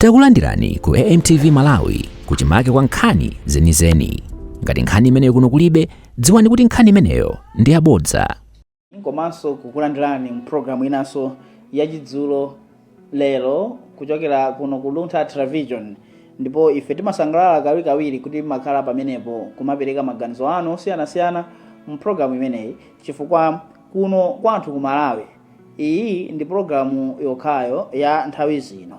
Takulandirani ku AMTV Malawi, kuchimake kwa nkhani zenizeni. Ngati nkhani imeneyo kuno kulibe, dziwani kuti nkhani imeneyo ndi yabodza. Komanso kukulandirani mpulogalamu inanso yachidzulo lero kuchokera kuno ku Luntha Television. Ndipo ife timasangalala kawirikawiri kuti makhala pamenepo kumapereka maganizo anu osiyanasiyana mpulogalamu imeneyi, chifukwa kuno kwathu ku Malawi iyi ndi pulogalamu yokhayo ya nthawi zino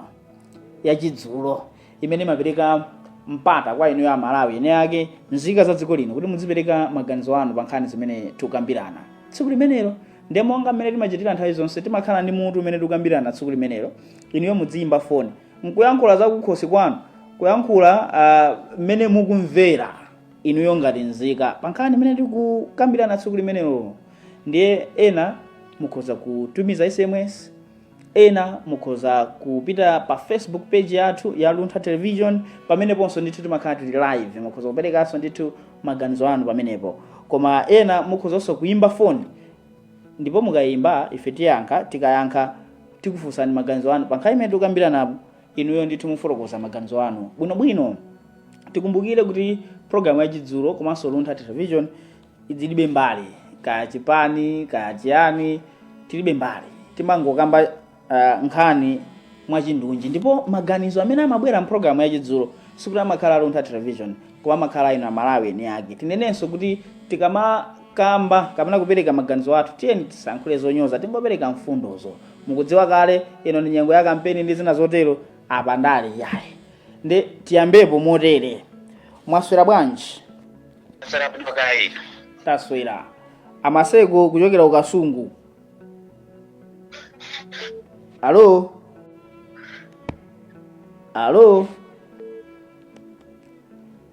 yachidzulo imene imapereka mpata kwa inuyo Amalawi eni ake, nzika za dziko lino, kuti muzipereka maganizo anu pa nkhani zimene tikukambirana tsiku limenelo. Ndiye monga mmene timachitira nthawi zonse, timakhala ndi mutu umene tikukambirana tsiku limenelo. Inuyo mudziyimba foni nkuyankhula za kukhosi kwanu, kuyankhula mmene mukumvera inuyo ngati nzika pa nkhani imene tikukambirana tsiku limenelo. Ndiye ena mukhoza kutumiza SMS, ena mukhoza kupita pa Facebook page yathu ya Luntha Television. Pameneponso ndithu timakhala tili live, mukhoza kuperekanso ndithu maganizo anu pamenepo. Koma ena mukhozanso kuyimba foni, ndipo mukayimba ife tiyankha. Tikayankha tikufunsani maganizo anu pa nkhani imene tikukambiranapo. Inuyo ndithu mufotokoza maganizo anu bwinobwino. Tikumbukire kuti programu yachidzulo komanso Luntha Television ilibe mbali, kaya chipani kaya chiyani, tilibe mbali. Timangokamba nkhani mwachindunji, ndipo maganizo amene amabwera mpulogalamu yachidzulo sikuti amakhala Luntha Television, koma amakhala inu Amalawi eni ake. Tinenenso kuti tikamakamba kapena kupereka maganizo athu, tiyeni tisayankhule zonyoza, tingopereka mfundozo. Mukudziwa kale ino ndi nyengo ya kampeni ndi zina zotero, apa ndale yayi. Ndi tiyambepo motere: mwaswera bwanji? Taswera bwino, kaya inu? Taswera. Amaseko kuchokera ukasungu. Alo, alo,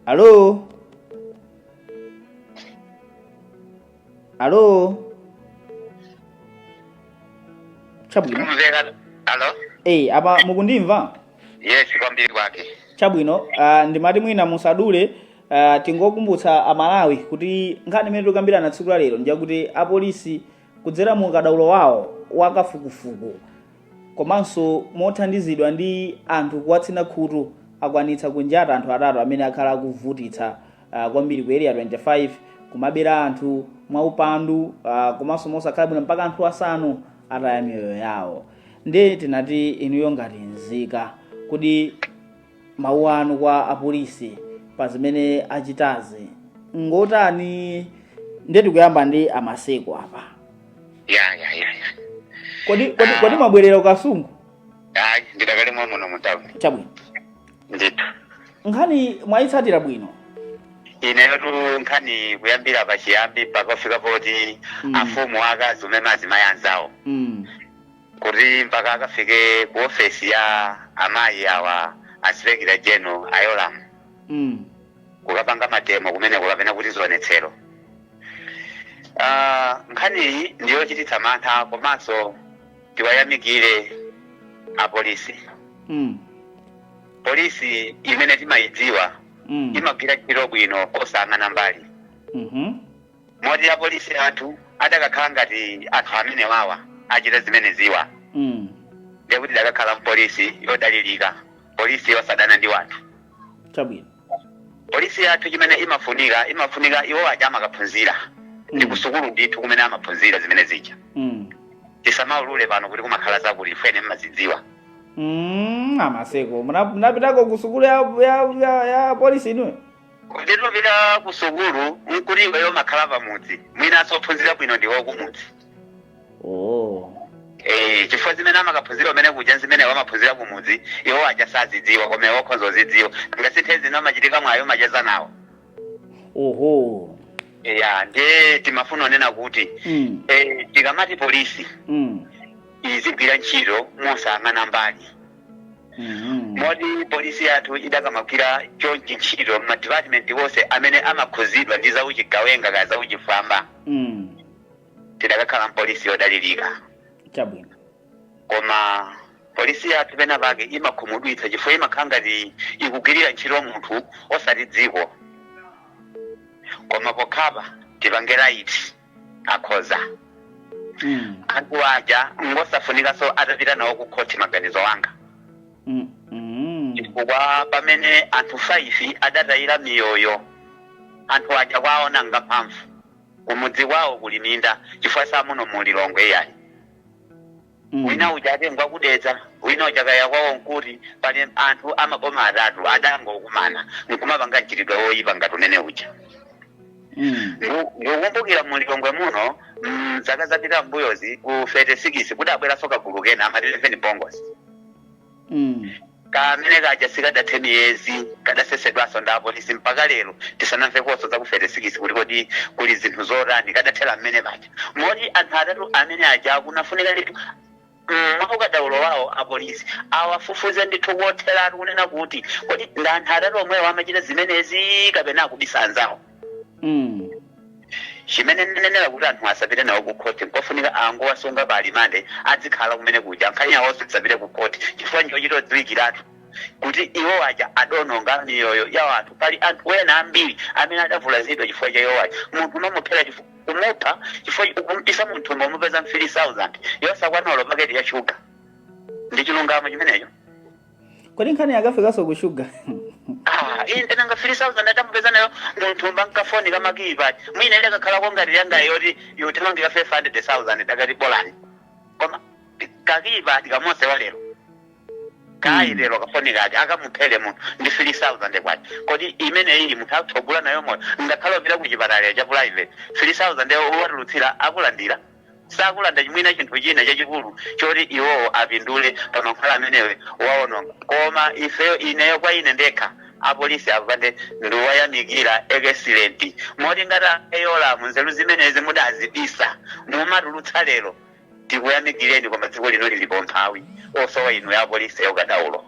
alo, alo. Chabwino. Kumveka, alo. Eh, apa mukundimva? Yes, kwambiri kwake. Chabwino. Ndimati mwina musadule, tingokumbutsa Amalawi kuti nkhani imene tikukambirana tsiku la lero ndiyakuti apolisi kudzera mu ukadaulo wawo wakafukufuku komanso mothandizidwa ndi anthu kuwatsina khutu akwanitsa kunjata anthu atatu amene akhala akuvutitsa kwambiri ku Area 25, kumabera anthu mwaupandu komanso mosakhala bwino, mpaka anthu asanu ataya miyoyo yawo. Ndiye tinati inuyo ngati nzika, kuti mawu anu kwa apolisi pa zimene achitazi ngotani? Ndiye tikuyamba ndi Amaseko apa. Ya. Kodi mwabwerera ukasungu? Ayi, ndidakali muno mu town. Chabwino. Ndithu. Nkhani mwayitsatira bwino? Ineyotu nkhani kuyambira pachiyambi mpaka kufika poti afumu akazi umene azimayi anzawo kuti mpaka akafike ku ofesi ya amayi awa, Inspector General a Yolamu, kukapanga ma demo kumeneko kapena kuti zionetsero. Nkhaniyi ndiyochititsa mantha, komanso tiwayamikire apolisi. Polisi imene timayidziwa imagwira ntchito bwino osayang'ana mbali. Moti apolisi athu adakakhala ngati anthu amene wawa achita zimene ziwa, ndiye kuti idakakhala mpolisi yodalirika, polisi yosadana ndi wanthu. Polisi yathu chimene imafunika, iwo aja amakaphunzira ndi kusukulu ndithu kumene amaphunzira zimene zija. Tisamaulule pano kuti kumakhala zakuti, ifene mmazidziwa. Amaseko, munapitako ku sukulu ya polisi inuyo? Kuti tupita ku sukulu nkuti iweyo makhala pamudzi, mwinanso ophunzira bwino ndi wokumudzi. Oh. Eh, chifukwa zimene amakaphunzira umene kuja, zimene wamaphunzira kumudzi, iwo aja sazidziwa, koma iwo akhoza kuzidziwa. Ngasinthe zino amachitika mwayo macheza nawo. Oho. Ya, ndiye timafuna onena kuti tikamati polisi izigwira ntchito mosayang'ana mbali, moti polisi yathu idakamagwira chonchi ntchito ma department wonse amene amakhuzidwa ndi zauchigawenga kaya zauchifwamba, tidakakhala mpolisi yodalirika. Koma polisi yathu pena pake imakhumudwitsa, chifukwa imakhala ngati ikugwirira ntchito munthu osati dziko. Koma pokhapa tipange right, akhoza. Anthu aja ngosafunikanso atapita nawo ku khoti, maganizo anga. Chifukwa pamene anthu 5 adatayira miyoyo, anthu aja kwaona ngamphamvu kumudzi kwawo kuli minda, chifukwa samuno mulilongwe iyayi. Wina uja atengwa kudedza, wina uja kaya kwawo nkuti pali anthu amaboma atatu adangokumana nkumapanga mchitidwe woyipa ngati umene uja. Ndikukumbukira mulilongwe muno zaka zapita mbuyozi ku 36 kudabweranso kagulu kena amati 11 bongos. Kamene kaja sikadathe miyezi kadasesedwanso ndi apolisi. Mpaka lero tisanamvekonso za ku 36 kuti kodi kuli zinthu zotani, kadathera mmene paja. Moti anthu atatu amene aja akunafunika ndithu mwaukadaulo wawo apolisi awafufuze ndithu kotheratu kunena kuti kodi ndi anthu atatu omwewo amachita zimenezi kapena akubisa anzawo. Chimene ndinenera kuti anthu asapite nawo ku khoti, nkofunika angowasunga pa alimande, adzikhala kumene kuja, nkhani yawonso isapite ku khoti, chifukwa njochita odziwikiratu kuti iwo aja adononga miyoyo ya anthu. Pali anthu ena ambiri amene adavulazidwa chifukwa cha iwo aja. Munthu umamuphera kumupha chifukwa ukumpisa munthu umupeza 3000 yosakwana olo paketi ya shuga. Ndi chilungamo chimenecho? Kodi nkhani yakafikanso ku shuga? Ah, inde, nanga 3000 atamupeza nayo munthumba nkafoni kama keypad, mwina ile kakhalako ngati yanga yoti yotimangika 500,000 dakati bolani, koma ka keypad kamose walero kayi lero kafoni kake akamuphere munthu ndi 3000 kwacha, kodi imene ili munthu akuthogula nayo moyo? Ngakhale upita ku chipatala cha private, 3000 watulutsira akulandira sakulanda chimwina chinthu china chachikulu choti iwowo apindule pa mankhwala amenewe waononga. Koma ifeyo, ineyo kwa ine ndekha, apolisi apande ndiwayamikira excellent, moti ngati ayola munzeru zimenezi mudazibisa mumatulutsa lero, tikuyamikireni. Koma dziko lino lilipo mphawi osowa inu ya apolisi yaukadaulo,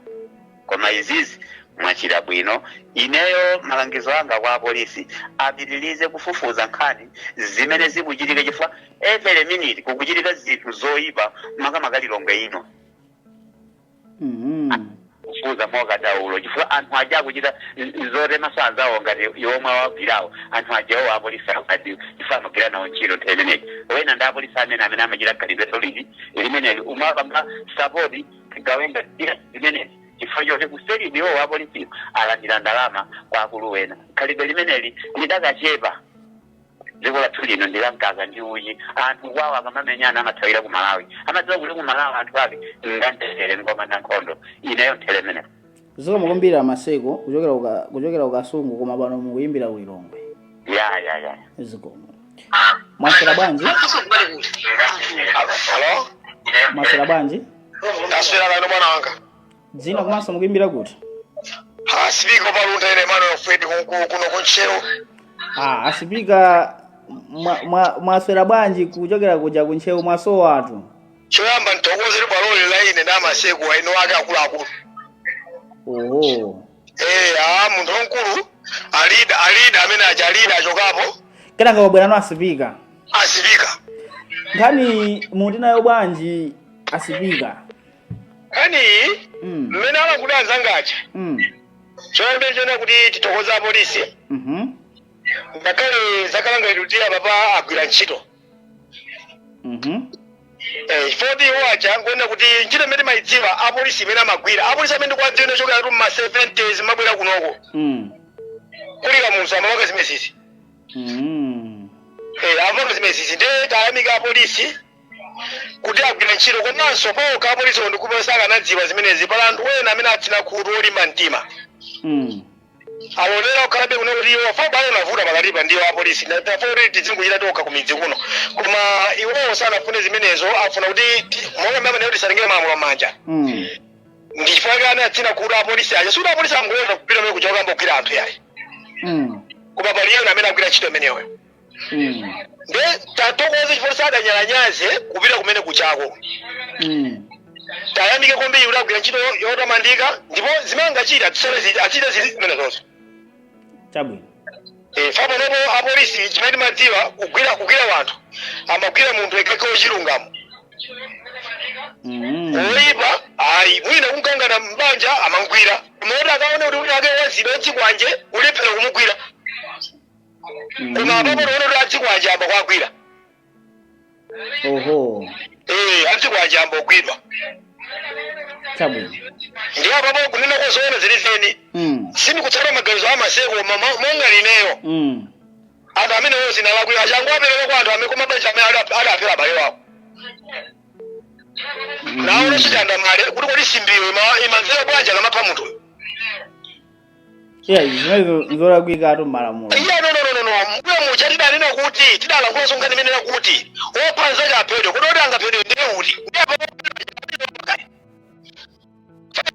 koma izizi mwachita bwino. Ineyo malangizo anga kwa apolisi, apitilize kufufuza nkhani zimene zikuchitika, chifukwa every minute kukuchitika zinthu zoyipa, makamaka Lilongwe ino. Kufufuza mwaukadaulo, chifukwa anthu aja akuchita zotemaso anzawo ngati iwomwe awagwirawo. Anthu ajawo apolisi akudziwa chifukwa amagwira nawo ntchito nthawi imeneyi. Wena ndi apolisi amene amachita khalidwe liti limeneli, umapanga support zigawenga zimenezi chifukwa choti kuseri iwo apolisiwo alandira ndalama kwa akulu wena. Khalidwe limeneli lidakachepa. Dziko lathu lino ndi lamkaka ndi uchi. Anthu kwawo akamamenyana amathawira ku Malawi, amadziwa kuti ku Malawi anthu ake ngamtendere, ngomanda nkhondo. Ineyo nthere imeneyo. Zikomo kwambiri Amaseko kuchokera kukasungu, koma pano mukuyimbira ku Lilongwe. Ya. Zikomo. Mwaswera bwanji? Hello? Mwaswera bwanji? Ndaswera kano, mwana wanga. Dzina komanso mukuyimbira kuti? Ha, sipika palunda, ine Emmanuel Fred kuno kuntcheu. Ah, asipika, mwaswera bwanji kuchokera kuja kuntcheu? Mwasowatu. Choyamba nthokozere bwaloli la ine na Maseko aino ake akuluakulu. Oho. Eh, ah, munthu wamkulu alida alida amene aja alida achokapo. Kenaka wabwerano asipika. Asipika. Nkhani mutinayo bwanji, asipika? Nkhani mmene alakuda anzangacha, choyamba chona kuti tithokoza apolisi. Ngakhale zakalanga kuti apapa agwira ntchito. Eh, chifukwa iwo aja nkuona kuti ntchito imene timayidziwa apolisi imene amagwira apolisi amene ndikuwadziwa inochokera tu mma 70s mabwera kunoko, kuli Kamuzu, amapanga zimenezi. Eh, amapanga zimenezi. Ndiye tayamika apolisi kuti agwira ntchito. Komanso pokha apolisi ndikupa sakanadziwa zimenezi, pala anthu ena amene atsina khutu, olimba mtima, alolera kukhalabe kuno kuti iwo fa balo navuta pakatipa ndiwo apolisi tafuna kuti tizingochita tokha ku midzi kuno, koma iwowo sanafune zimenezo. Afuna kuti monga mmene kuti tisatengere malamulo m'manja. Ndi chifukwa chake atsina khutu apolisi aja. Sikuti apolisi angoyenda kupita mene kuja kukambogwira anthu, yayi, koma pali ena amene agwira ntchito imeneyo. Nde tatokoze chifukwa sadanyalanyaze kupita kumene kuchako. Tayamike kwambiri kuti agwira ntchito yotamandika, ndipo zimene angachita achite zimenezozo. Chabwino. Eh, fa panopo apolisi chimene timadziwa kugwira wanthu, amagwira munthu ekeke wochilungamo. Oyipa ayi, mwina kunkangana mbanja amangwira, moti akaone kuti wina ake wazida wadzikwanje ulephera kumugwira, koma apapo tione kuti adzikwanje amba kwagwira. Oho. Eh, adzikwanje amba kugwidwa. Chabwino. Ndi apapo kunena kozoona zenizeni, sindikutsata maganizo amaseko monga lineyo. Anthu amene wonse zinalakwira changu apereka kwa anthu amene kumabanja amene adaphera abale wawo nawo chandamale kuti kodi simbiyo imamvera bwanji akamapha munthuyo? Yeah, zimenezo nzolakwikatu m'malamulo. Iya, no, mbuyo muja tidanena kuti tidalankhula nkhani imenena kuti wopha nzake aphedwe. Kuti oti angaphedwe ndiye uti? Ndiye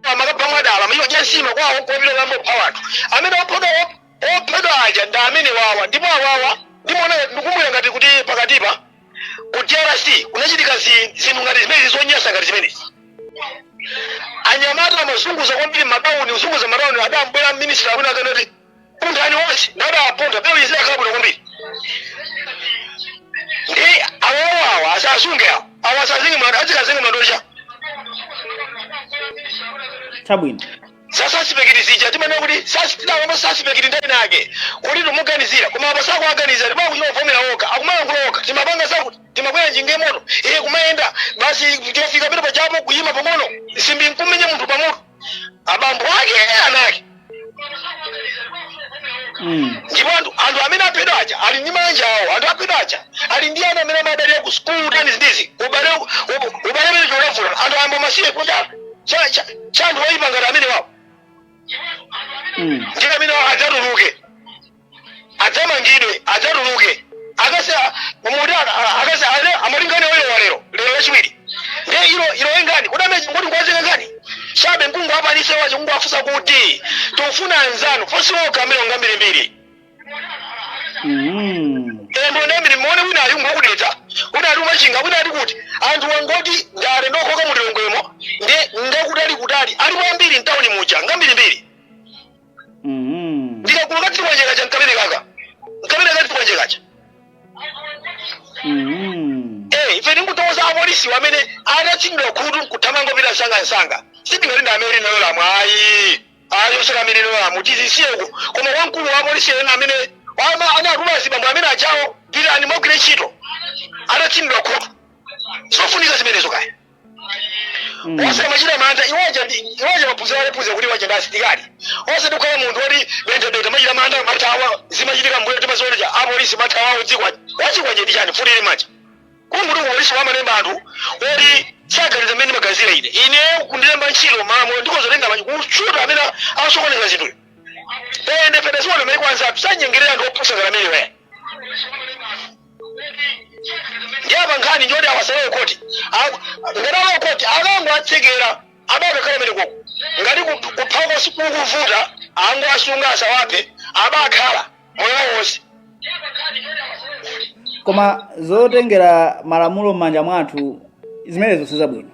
amakapha mwadala mayiwa nsima kwawo kopita kambopha wanthu amene ophedwa. Ophedwa aja ndi amene wawa, ndipo awawa ndimaona ndikumbukira ngati kuti pakatipa ku DRC kunachitika zinthu ngati zimenezi, zonyasa ngati zimenezi. Anyamata amazunguza kwambiri matauni, kuzunguza matauni. Adambwera minister wina akanati punthani wonse, ndadawapuntha pewo. Izidakhala bwino kwambiri ndi awawawa asasunge awo, awo asazinge mlandu, azikazinge mlandu cha Chabwino. Za suspect zija timanena kuti tidawamba suspect ndani nake kuti timuganizira, koma apa sakuaganiza, timakuchita kuvomera okha, akumayankhula okha, timapanga zakuti timakwera njinga moto iye kumayenda basi, tikafika pene pajapo kuyima pang'ono, simbi nkumenya munthu pamutu, abambo ake, ana ake. Ndipo anthu amene aphedwa aja ali ndi manja awo, anthu aphedwa aja ali ndi ana amene amadalira ku sukulu tani zindizi ubale amene cholavula anthu ayamba masiye ko cha anthu oyipa ngati amene wawo. Ndiye amene adzatuluke, adzamangidwe, adzatuluke akase muti akase ale amalingana wele wa lero, lero lachiwiri ndiye ilo ilo engani kuti amene ngoti ngwazenga ngani chabe mkungu apanise wacho kungu afusa kuti tofuna anzanu fosi woka amene ngambirimbiri. Endo ndambiri muone wina ayungu okudetsa, wina ali umachinga, wina ali kuti anthu wangoti ndale ndokhoka mulilongwemo ndi ngakutali kutali alipo ambiri mtawuni muja ngambirimbiri. Ndikagulu katikwanje kacha nkamene kaka nkamene katikwanje kacha. Eh, ife tinkutoza apolisi amene atatsindwa khutu nkuthamanga kupita msangamsanga. Sitingati ndi amene lino lamu, ayi ayi, osati amene lino lamu, tizisiyeko. Koma wamkulu wa apolisi ena amene anatuma azibambo amene ajawo, pitani mwagwire ntchito atatsindwa khutu, zofunika zimenezo kaya. Onse amachita mantha iwoja ndi iwoja maphunziro alephunzira kuti iwoja ndi asilikali, onse ndikukhala munthu woti bentebente amachita mantha, mathawa zimachitika mbuyo timaziona apolisi mathawawo dzikwaje wachikwanje ndi chani futi ili manja kunguti kupolisi wamalemba anthu oti saganiza mmene ndimaganizira ine. Ine kundilemba ntchito malamulo ndikozotenga manja kuchuta amene asokoneza zinthuyo. Ende fedasiona maiko anzathu sanyengerera anthu opusa ngati amene weya. Ndi apa nkhani njoti awasalowe koti, ngati alowe koti akango atsekera abakakhala amene koko ngati kuphako sikukuvuta, ango asunga asawaphe, abakhala moyo wawo wonse. Koma zotengera malamulo m'manja mwathu zimenezo sizabwino.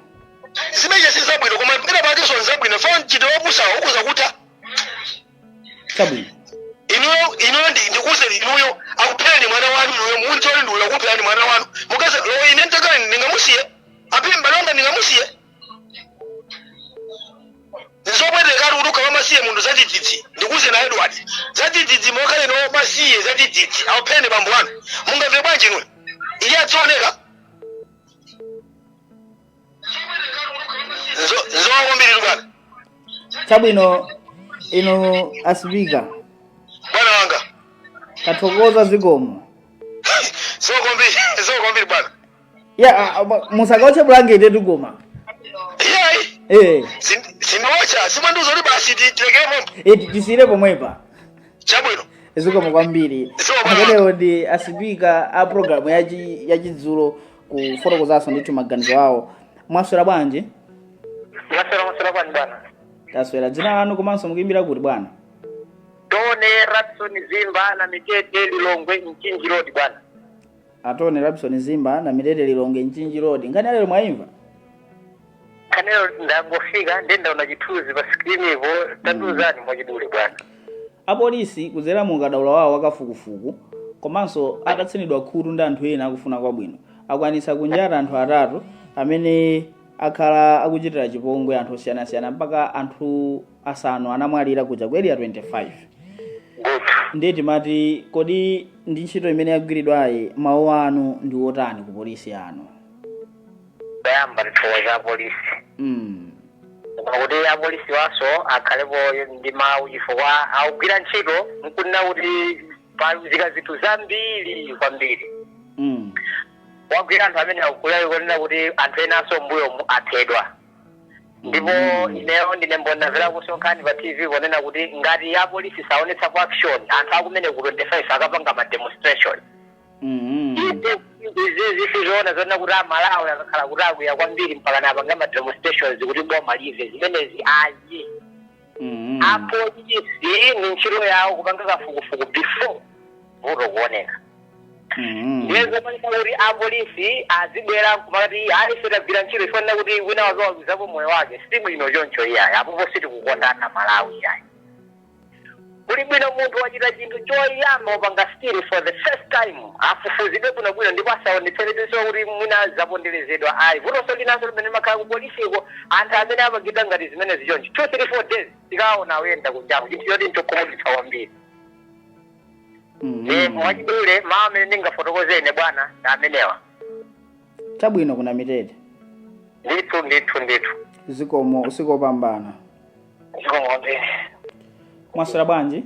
Zimene sizabwino, koma pena pakenso nzabwino fa mchito wopusawo ukuza kutha. Chabwino. Inuyo ndikuwuzeni inuyo, akuphereni mwana wanu, inuyo munjoli ndiuyo akupherani mwana wanu, mukaze lo ine ntakale ndingamusiye aphe m'bale wanga? Ndingamusiye? Nzopwetekatu kuti ukhala masiye munthu zadzidzidzi. Ndikuwuzeni a Edward, zadzidzidzi mokhale no masiye zadzidzidzi akuphereni bambo wanu, mungamve bwanji inuyo? Iye adzioneka nzowa kwambiri bwana. Chabwino, inu asipika. Bwana wanga. Tathokoza, zikomo. Zikomo kwambiri, zikomo kwambiri bwana. Ya, musakaotche bulangeti koma. Iyayi. Eh. Sindiwocha, simandiuza kuti basi tilekere pompo. Eh, tisiyire pomwepa. Chabwino. Zikomo kwambiri. Zikomo bwana. Amenewo ndi asipika a programu yachidzulo kufotokozanso ndithu maganizo awo. Mwaswera bwanji? Maswera, maswera bwanji bwana? Taswera. Dzina lanu komanso mukuimbira kuti bwana? Tone Rapson Zimba na Mitete, Lilongwe, Mchinji Road bwana. Atone Rapson Zimba na Mitete, Lilongwe, Mchinji Road. Nkhani yalero mwayimva? Kanelo ndangofika, ndiye ndaona chithunzi pa screen ipo. Tandiuzani mwachidule bwana. Apolisi kudzera mu ukadaulo wawo wakafukufuku komanso atatsinidwa khutu ndi anthu ena akufuna kwabwino akwanitsa kunjata anthu atatu amene akhala akuchitira chipongwe anthu osiyanasiyana mpaka anthu asanu anamwalira kuja ku Area 25. Good. Ndiye timati kodi ndi ntchito imene yagwiridwayi, mawu anu ndi otani ku polisi yanu? Poyamba tithokoza apolisi kuti apolisi waso akhalepo ndi mawu, chifukwa akugwira ntchito nkunena kuti pazika zinthu zambiri kwambiri. Wagwira anthu amene akukulayo kunena kuti anthu enanso mbuyomu aphedwa, ndipo ineyo ndine mbonamvera kusonkhani pa TV kunena kuti ngati apolisi saonetsapo action, anthu akumene ku 25 akapanga ma demonstration. Izi zisizoona zonena kuti Amalawi akakhala kuti akwiya kwambiri mpaka napanga ma demonstrations kuti boma live zimenezi, ayi. Apolisi ni ntchito yawo kupanga kafukufuku before vuto kuoneka. Ndiye zomanena kuti apolisi azibwera kumati ayi, ife tagwira ntchito, ifanena kuti wina wake waluzapo moyo wake, si bwino choncho iyayi. Apopo sitikukondana Malawi iyayi. Kuli bwino munthu wachita chinthu choyamba, wapanga steal for the first time, afufuzidwe bwinobwino ndipo asaonetserebenso kuti mwina zaponderezedwa, ayi. Vutonso linanso limene limakhala ku polisiko, anthu amene amagida ngati zimene zichoncho, 2, 3, 4 days tikaona akuyenda kunjaku, chinthu choti nchokhumudwitsa kwambiri. Mwachidule, mawu amene ndingafotokozene bwana ndi amenewa. Chabwino, kuna mitete. Ndithu, ndithu, ndithu. Zikomo, usiku wopambana. Zikomo kwambiri. Mwaswera bwanji?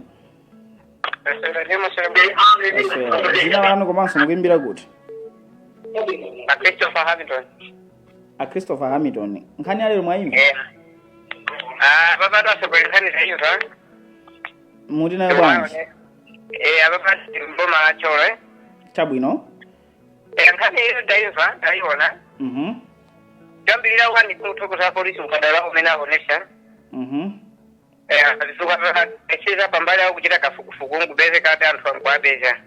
Mwaswera. Dzina lanu komanso mukuimbira kuti? A Christopher Hamilton. A Christopher Hamilton, nkhani yalero mwayimva? Ah, papatu asogolera nkhani zaimva. Muti nayo bwanji? Apapa mboma la Thyolo, eh? Chabwino. Nkhani iyo ndaimva, ndaiona. Choyambirira kwani kuthokoza polisi ukadala umene aonesa. Zifukwa echeza pambali awo kuchita kafukufuku nkupezeka ati anthu ankuapeza.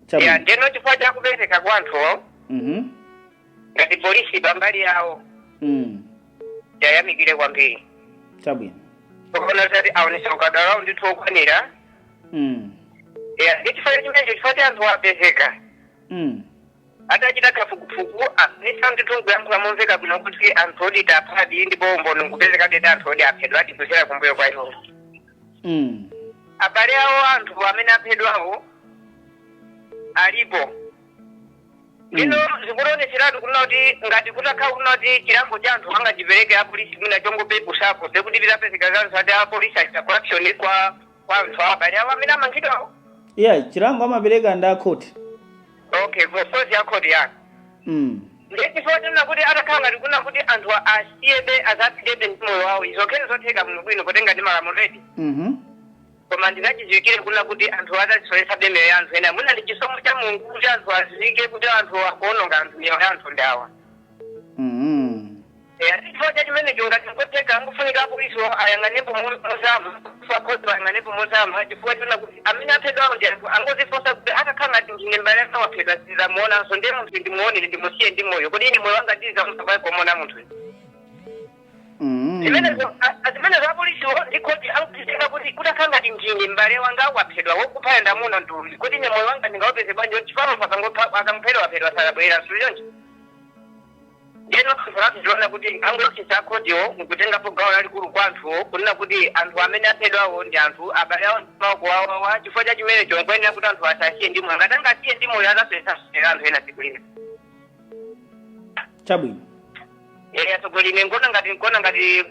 Chabwino. Ndeno chifukwa chakupezeka kwa anthuwo, ngati polisi pambali yawo, yayamikire kwambiri. Chabwino. Kuona kuti aonesa ukadala wawo ndithu okwanira. Ndi chifukwa chimenecho, chifukwa cha anthu apezeka, atachita kafukufuku aonesa ndithu nkuyankhula momveka bwino kuti anthu odi taphadi, ndipo umboni nkupezeka kuti anthu odi aphedwa adi kuzera kumbuyo kwa iwo. Abale awo anthu amene aphedwawo alipo. Ndino zikutionetseratu kunena kuti ngati kutakhala kunena kuti chilango cha anthu angachipereke apolisi mwina chongopepusapo, sekuti litapezeka zanthu ati apolisi achita corruption kwa anthu awo, abale awo amene amangidwawo. Yeah, chilango amapereka ndi akhoti. Okay, kosozi akhoti yake. Ndiye chifukwa chonena kuti atakhala ngati kunena kuti anthu asiyebe azapitebe ndi moyo wawo, izo kheni zotheka bwinobwino potenga ndi malamulo edi. Koma ndinachidziwikire kunena kuti anthu atazisoletsabe miyoyo ya anthu ena, mwina ndi chisomo cha Mulungu kuti anthu azike kuti anthu akuononga anthu, miyoyo ya anthu ndi awa. Chifukwa cha chimenecho, ngati nkotheka, angofunika apolisi ayang'anepo mozama, akhoti ayang'anepo mozama, chifukwa chona kuti amene aphedwawo ndi anthu angozifunsa kuti akakhala ngati ndine mbale anga waphedwa, sizamuonanso, ndiye munthu ndimuonere, ndimusiye ndi moyo, kodi ine moyo wanga ndizamusapakomona munthu? Zimenezo apolisiwo ndi khoti akutenga kuti kutakhala ngati ndine mbale wanga waphedwa, wokupha ndamuna mtuluki, kuti ine moyo wanga ndingaupeze bwanji? Chifukwa munthu akangophedwa, waphedwa, salabwera choncho. Ndeno anthu tiona kuti angosisa akhotiwo nkutengapo gawo lalikulu kwa anthuwo, kunena kuti anthu amene aphedwawo ndi anthu abale awo maoko awawa. Chifukwa cha chimenecho nkuyenera kuti anthu asasiye ndi moyo. Ngati angasiye ndi moyo, atasesa anthu ena tsiku lina. Chabwino. Atsogoleri, ine nkuona ngati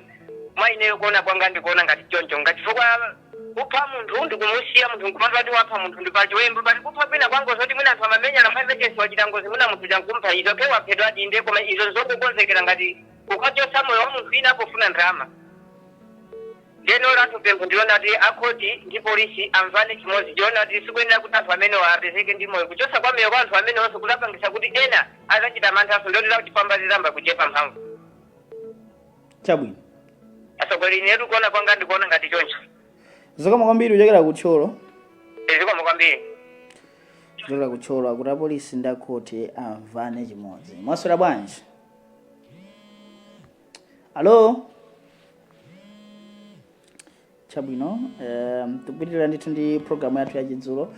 mwa ineyo kuona kwanga ndikuona ngati choncho, ngati chifukwa kupha munthu ndikumusiya munthu nkumati kuti wapha munthu ndi pachiwembu pali kupha kwina kwangozi kuti mwina anthu amamenyana mwa emergency, wachita ngozi, mwina munthu chankumpha, izo ke waphedwa inde, koma izo zokukonzekera ngati kukachosa moyo wa munthu ina pofuna ndalama. Ndeno lathu pempho ndiona kuti akhoti ndi polisi amvane chimodzi, chiona kuti sikuyenera kuti anthu amene apezeke ndi moyo. Kuchosa kwa miyoyo kwa anthu amene onse kudapangisa kuti ena azachita manthaso, ndoti lakuchifamba zizamba kuchepa mphamvu. Chabwino. Atsogoleri, inetu kuona kwanga ndikuona ngati choncho. Zikomo kwambiri kuchokera kutcholo. Zikomo kwambiri. Kuchokera kutcholo, akuti apolisi ndi akhoti amvane chimodzi. Mwaswera bwanji? Alo, chabwino. Tikupitirira ndithu ndi programu yathu yachidzulo.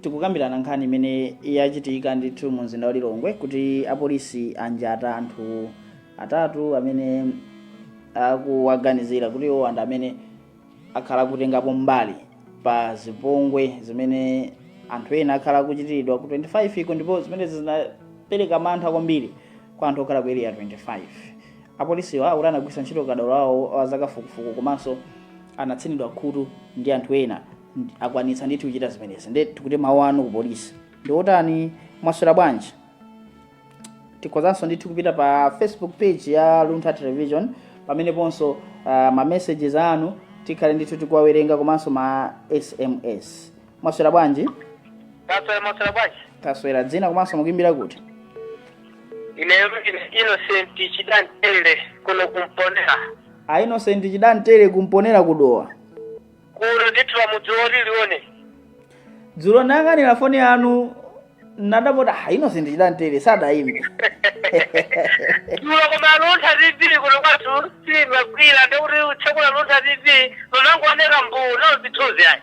Tikukambirana nkhani imene yachitika ndithu mu mzinda wa Lilongwe, kuti apolisi anjata anthu atatu amene akuwaganizira kuti iwo anthu amene akhala kutengapo mbali pa zipongwe zimene anthu ena akhala akuchitiridwa ku 25 iko, ndipo zimene zinapereka mantha kwambiri kwa anthu. Kwa anthu okhala ku Area 25, apolisiwa akuti anagwiritsa ntchito ukadaulo wawo wa zakafukufuku komanso anatsinidwa khutu ndi anthu ena, akwanitsa ndithu kuchita zimenezi. Nde tikuti mawu anu ku polisi ndi otani? Mwaswera bwanji? Tikhozanso ndithu kupita pa Facebook page ya Luntha Television, pameneponso ma messages anu tikhale ndithu tikuwawerenga komanso ma SMS. Mwaswera bwanji? Taswera, mwaswera bwanji? Taswera. Dzina komanso mukuimbira kuti? Ineyo ndine Innocent Chidantere kuno kuMponera. A Innocent Chidantere kuMponera kuDowa. Kuno ndithu pamudzi woti lione. Dzulo ndayang'anira foni yanu, nadapota, ah, Innocent Chidantere sadayimbe. Dzulo koma Luntha TV kuno kwathu silimagwira, ndikuti utsekula Luntha TV mamangooneka mbuu, no zithunzi ayi.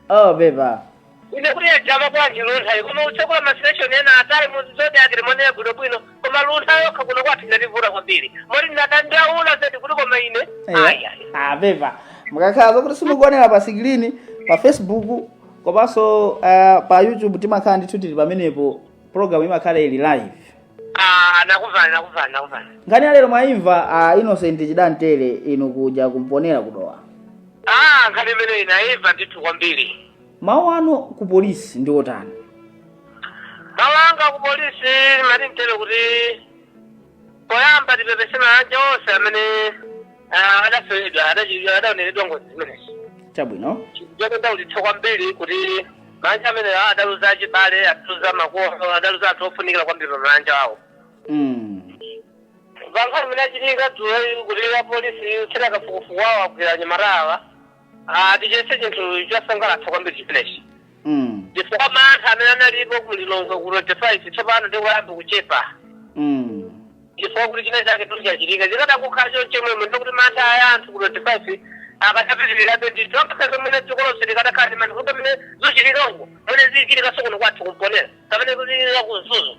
Oh, pepa. Ine kuti yajama bwanji Luntha, koma utsekula ma station ena atali muzodi limonera bwinobwino, koma Luntha yokha kuno kwathu inativuta kwambiri, moti ndinadandaula zedi kuti koma ine ayi ayi. Ah, pepa. Mukakhala zokuti simukuonera pa screen, pa Facebook komanso pa YouTube timakhala ndithu tili pamenepo, program imakhala ili live. Ah, nakuvani, nakuvani, nakuvani. Nkhani ya lero mwayimva, Innocent Chidantere, inu kuja kuMponera kuDowa? Ah, nkhani imene inayimva ndithu kwambiri. Mawu anu ku polisi ndi otani? Mawu anga ku polisi mati mtere kuti poyamba tipepese mabanja onse amene adafedwa, adaoneredwa ngozi zimenezi. Chodandaulitsa kwambiri kuti mabanja amene adaluza achibale, adaluza makolo, adaluza anthu ofunikira kwambiri pa mabanja awo. Pankhani imene achitika dzulo kuti apolisi utsera kafukufuku wawo agwira anyamata awa, tichese chinthu chosangalatsa kwambiri chimenechi, chifukwa mantha amene analipo ku Lilongwe ku 25 tsopano ndikuyamba kuchepa, chifukwa kuti china chake tuchachitika. Chikadakukhala chonchemwemwe, ndikuti mantha aya anthu ku 25 akadapitirirabe ndithu, angakhale mwene dziko lonse likadakhala ndi mantha kuti pamene zochitika uko, mwene zichitika sokuno kwathu kuMponera, pamene kuchitika ku Mzuzu,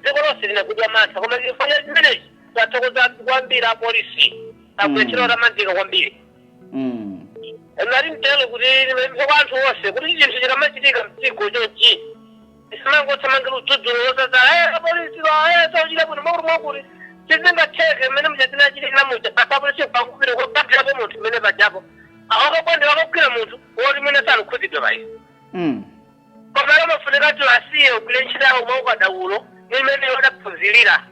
dziko lonse linagwidwa mantha. Koma chifukwa cha chimenechi tathokoza kwambiri apolisi, agwira otamandika kwambiri. Ngati mtelo kuti limapempha kwa anthu onse kuti chinthu chikamachitika mdziko chonchi, tisamangothamangira udzudzulo wosazala apolisi sauchita bwino, mwakuti mwakuti sizingatheke. Mmene muja zinachitikira muja, apolisi kwakupita kwabandirapo munthu mmene pajapo akakabwandira akagwira munthu woti mwene salukhuzidwa payi. Koma amafunika tiwasiye ugwire ntchito yawo mwa ukadaulo imene wadaphunzirira.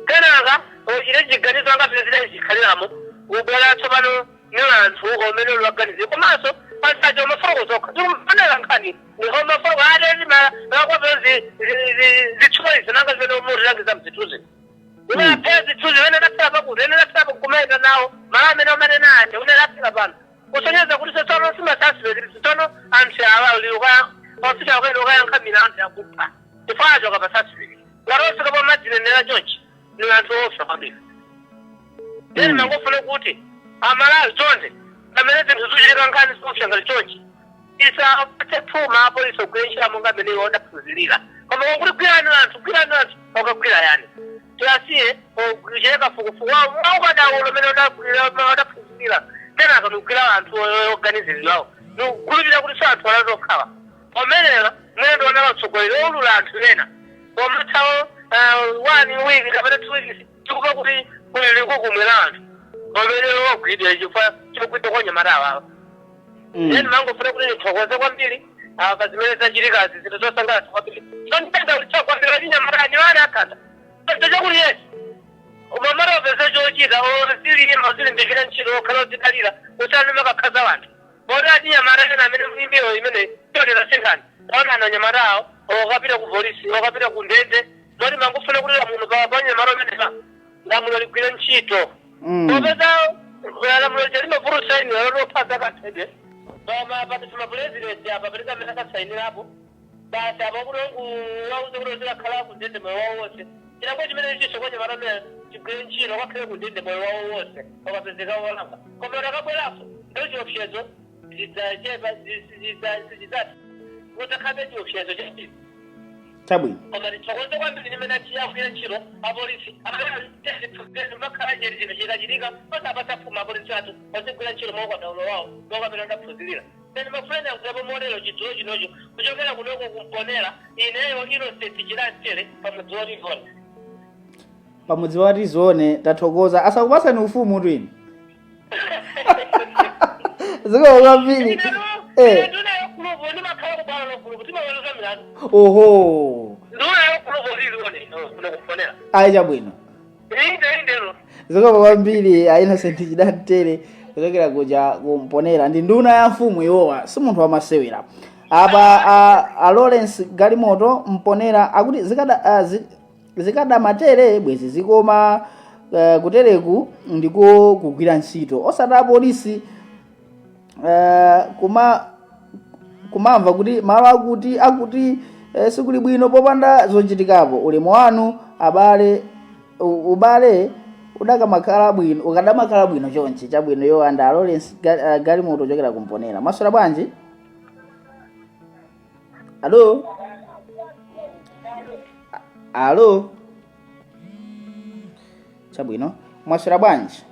Kenaka uchite chiganizo angapezera chikhaliramo ubwera tsopano ni anthu omene uliwaganizire, komanso pansacho mafoloko zokha tikufanira nkhani mafoloko ateti makwape zitsulo izi nanga zimene mutilangiza mzithunzi unaphera zithunzi imene daphera pakuti ene daphera kumayenda nawo malo amene umanena aja une daphera pano, kusonyeza kuti tsopano simasasipekiti, tsopano anthu awa liuka ofisa ukaenda ukayankha milandu yakupha chifukwa acho kapasasipekiti ngati ofika pomadzinenera chonchi ni anthu oopsa kwambiri. Then mangofuna kuti Amalawi chonde, pamene zinthu zikuchitika nkhani zoopsa ngati chonchi, isapatse phuma apolisi ogwira ntchito monga amene iwo adaphunzirira, koma kwakuti gwirani anthu, gwirani anthu, okagwira yani? Tiwasiye kuchita kafukufuku wawo mwaukadaulo umene adaphunzirira, kenaka nikugwira anthu oganiziridwawo, nikukhulupirira kuti so anthu anatokhawa omenewa mwene ndionala utsogoleri oulula anthu ena pomathawo one week kapena 2 weeks, tikupa kuti kuli likukumwera anthu omene ogwidwa chifukwa chogwidwa kwa anyamata awawa. Then mangofuna kuti ndithokoze kwambiri pa zimene zachitikazi, zinthu zosangalatsa kwambiri. Sondidandaulitsa kwambiri achinyamata anyamata akhanda chakuti yes, umamata upeze chochita, ozilima, ozilimbikira ntchito, okhala ozidalira, usana makakhaza wanthu poti achinyamata ena amene mimbiyo imene chotera sinkhani taonani anyamata awo okapita ku polisi, okapita ku ndende, moti mangofuna kuti lamulo pa anyamata amenepa, lamulo ligwire ntchito. Popeza lamulo lija limavurusainira lotophaza kathedwe pati mapurezidenti apa palibe amene akasainirapo basi apa kuti wauze kuti uzikakhala ku ndende moyo wawo wonse. Chilango chimene chiso kwa anyamata amene chigwire ntchito, akakhale ku ndende moyo wawo wonse ukapezeka wolakwa, koma akabweranso ndo chiopsezo chidzachepa, sichidzatha, kudzakhabe chiopsezo chambiri. Koma tithokoze kwambiri limene achiyagwira ntchito apolisi makhala cheri, chinthu chikachitika osapatsa phuma apolisi athu, ozigwira ntchito mwaukadaulo wawo monga amene adaphunzirira. Then mafuleni akulapo molero chidzulo chinocho kuchokera kunoko kuMponera, ineyo Innocent Chilantere pamudzi wa Livoni. Pamudzi wa Tizione, tathokoza. Asakupasani ufumu tu inu. Zikomo kwambiri. Eh. Nduna yokulupu ndimakhala kubala lokulupu timaweruza milandu. Oho. Nduna yokulupu Tizione kuno kufonera. Ayi, chabwino. Inde, indero. Zikomo kwambiri a Innocent Chidantere kuchokera kuja kumponera. Ndi nduna ya mfumu iwowa, si munthu wamasewera. Apa a Lawrence Galimoto Mponera akuti zikadamatere bwezi zikoma. Kutereku ndiko kugwira ntchito, osati apolisi kumamva kuti malo akuti sikuli bwino popanda zochitikapo. Ulemu wanu abale, ubale udakamakhala bwino, ukadamakhala bwino chonchi. Chabwino, yo anda Lawrence Galimoto kuchokera kumponera. Mwaswera bwanji? Alo, alo. Chabwino, mwaswera bwanji?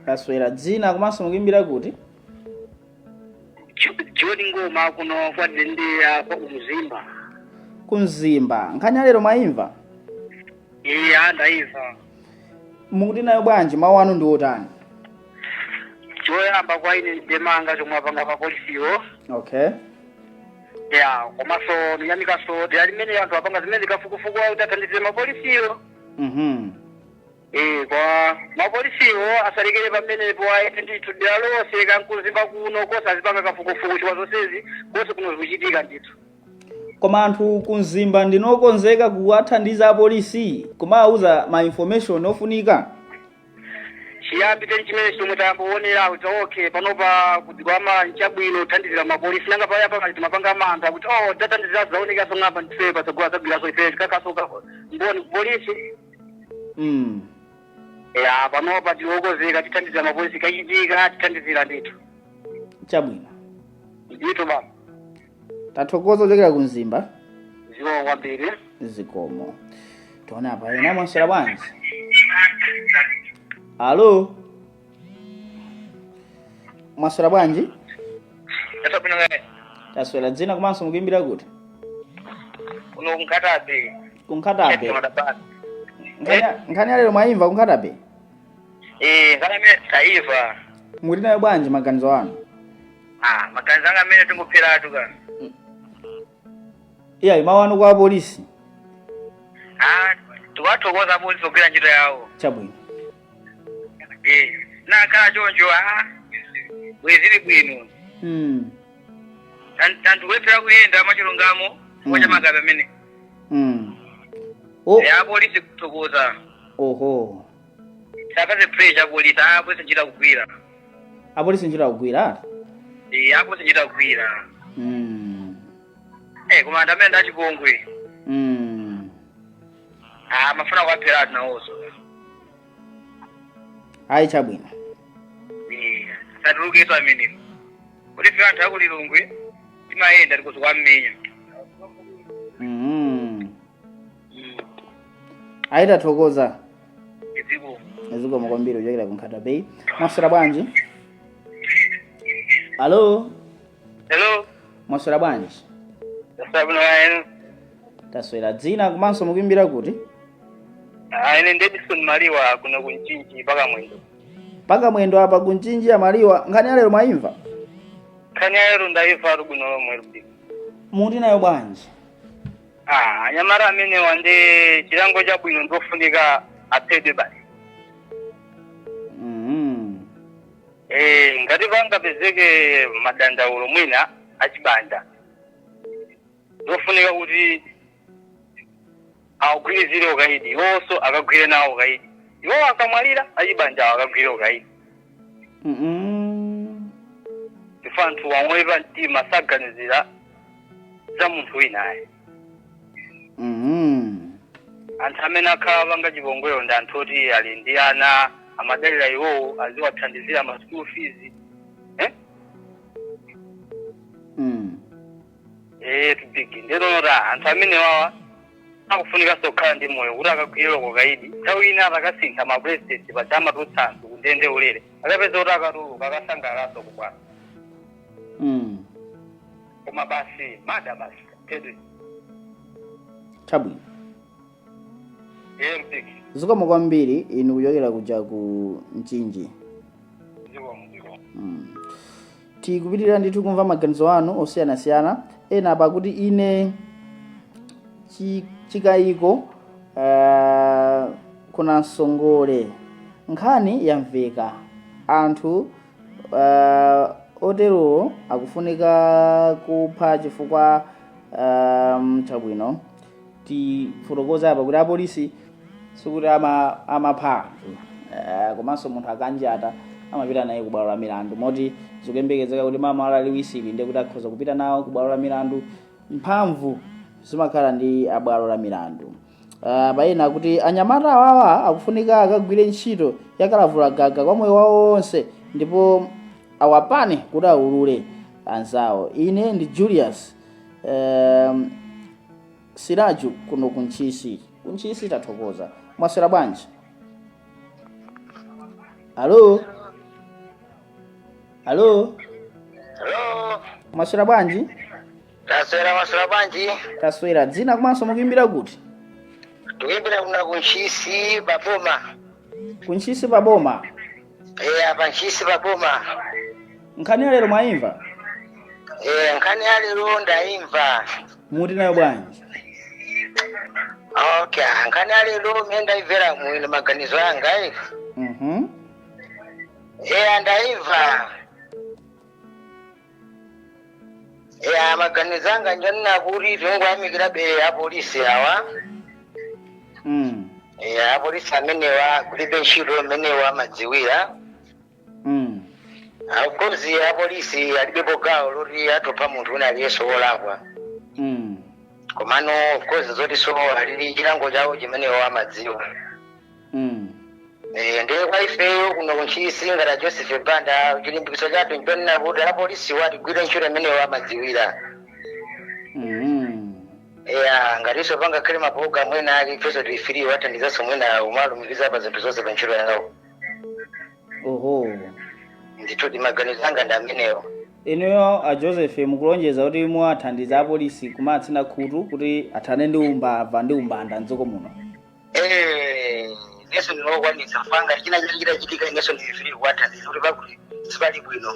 Taswera. Dzina komanso mukuimbira kuti? Joni Ngoma kuno kwa Dendeya kwa Umzimba. Kumzimba. Nkhani ya lero mwayimva? Iya, ndayimva. Mukuti nayo bwanji? Mawu anu ndi otani? Choyamba kwa ine ndemanga chomwe apanga pa polisiwo. Ya, komanso ndiyamikaso dera limene anthu apanga zimene zikafukufuku kuti athandize mapolisiwo. Eh, kwa mapolisiwo asalekere pamenepo, aite ndithu dera lonse kankumzimba kuno kose azipanga kafukufuku chifukwa zonsezi konse kuno zikuchitika ndithu. Koma anthu kumzimba ndinokonzeka kuwathandiza apolisi, kumawuza ma information ofunika? Chiyambi cheni chimene chomwe tayamboonera kuti okay, panopa kudzikwama nchabwino kuthandizira mapolisi. Nanga paya pakati timapanga mantha kuti oh, tathandizira zaonekaso ng'amba ndife patsogolo adzagwiraso ife tikakaso mboni kupolisi. Ya, panopa tiokozeka tithandizira mapolisi, kachitika tithandizira ndithu. Chabwino. Ndithu baba. Tathokoza kuchokera kumzimba. Zikomo kwambiri. Zikomo. Tione apa ena. Mwaswera bwanji? Alo, mwaswera bwanji? Taswera. Dzina komanso mukuimbira kuti? Kuno kunkhatabe. Kunkhatabe. Nkhani ya lero mwayimva kunkhatabe? Eh, nkhani imene taiva. Mukuti nayo bwanji, maganizo anu? Ah, maganizo anga amene tingopheratu ka. Iya, mawu anu kwa apolisi? Ah, tiwathokoza apolisi kugwira ntchito yawo. Chabwino. Eh, nakhala choncho, ah, bwezili bwino. Anthu kulephera kuyenda mwachilungamo chifukwa cha magazi amene. Oh. Eh, apolisi kuthokoza. Oho. Sapase pressure apolisi, ah, apolisi ntchito akugwira. Apolisi ntchito akugwira ati? Eh, apolisi ntchito akugwira. Eh, koma anthu amene ndachipongwe. Ah, mafuna kuwapheratu nawonso. Ayi, chabwino. Eh, satulukeso amenewo kuti ife anthu akulilongwe timayenda tikuzi kwammenya. Ayi, tathokoza. Iziko. Zikomo kwambiri kuchokera ku Nkhata Bay. Mwaswera bwanji? Alo. Hello. Mwaswera bwanji? Sabino eno. Taswera. Dzina komanso mukuimbira kuti? Ah, ine ndi Edison Maliwa kuno kunchinji paka Mwendo. Paka Mwendo apa kunchinji ya Maliwa. Nkhani ya lero mwayimva? Nkhani ya lero ndayimva bwino lomwe lubi. Mukuti nayo bwanji? Ah, anyamata amenewa ndi chilango chabwino, ndofunika aphedwe basi. Eh, ngati pangapezeke madandaulo mwina achibanda, ndofunika kuti awugwirizire ukaidi, iwonso akagwire nawo ukaidi. Iwo akamwalira, achibanjawo akagwire ukaidi. Chifukwa anthu wamwepa mtima saganizira za munthu wina ayi. Anthu amene akhala panga chipongweyo ndi anthu oti ali ndi ana, amadalira iwowo aziwathandizira ma school fees, eh? Eh, tubigi ndinota anthu amene wawa akufunikanso kukhala ndi moyo kuti akagwireko kaidi. Nthawi ina atakasintha ma president paja amatulutsa anthu kundende ulere, akapeza kuti akatuluka akasangalanso kubwana. Koma basi mada basi phedwe. Chabwino. Iye mpiki. Zikomo kwambiri inu kuchokera kuja ku Mchinji. Zikomo, zikomo. Tikupitirira ndithu kumva maganizo anu osiyanasiyana. Ena pakuti ine chikayiko kuna msongole, nkhani yamveka, anthu oterowo akufunika kupha chifukwa chabwino. Tifotokoza apa kuti apolisi sikuti amapha anthu, komanso munthu akanjata amapita naye ku bwalo la milandu, moti zikuyembekezeka kuti mama alaliwisiri ndiye kuti akhoza kupita nawo ku bwalo la milandu. Mphamvu zimakhala ndi abwalo la milandu. Paena kuti anyamata awawa akufunika akagwire ntchito yakalavula gaga kwa moyo wawo wonse, ndipo awapane kuti aulule anzawo. Ine ndi Julius Siraju kuno kuNtchisi. KuNtchisi, tathokoza. Mwaswera bwanji? Alo, alo? Hello. Mwaswera bwanji? Taswera, maswera bwanji? Taswera. Dzina komanso mukuimbira kuti? Tikuimbira kuno kuNtchisi paboma. KuNtchisi paboma? Eh, apa Ntchisi paboma. Nkhani ya lero mwayimva? Eh, nkhani ya lero ndayimva. Muti nayo bwanji? Okay, nkhani ya lero mene ndayimvera mwino, maganizo anga. Eh, ndayimva. Ya, maganizo anga njanena kuti tingoyamikira be apolisi awa. Ya, apolisi amenewa kulibe ntchito amenewa amadziwira. Of course apolisi alibepo gawo loti atopha munthu wina aliyense wolakwa. Komano of course zoti so alili chilango chawo chimenewo amadziwa. Eh, ndiye kwa ifeyo kuno kuNtchisi ngati Joseph Banda, chilimbikiso chathu nchonena kuti apolisi watigwire ntchito imeneyo amadziwira. Ya, ngatinso pangakhale mapulogalamu ena ake, ifenso tifiriwe athandizanso mwina umalumikiza pa zinthu zonse pa ntchito yawo. Oho. Ndithu maganizo anga ndi amenewo. Inuyo a Joseph mukulonjeza kuti muwathandiza apolisi kumatsina khutu kuti athane ndi umbava ndi umbanda mdziko muno? Eh, inenso ndinokwanitsa fanga china chake chitachitika, inenso ndifiri kuwathandiza kuti pakuti sipali bwino.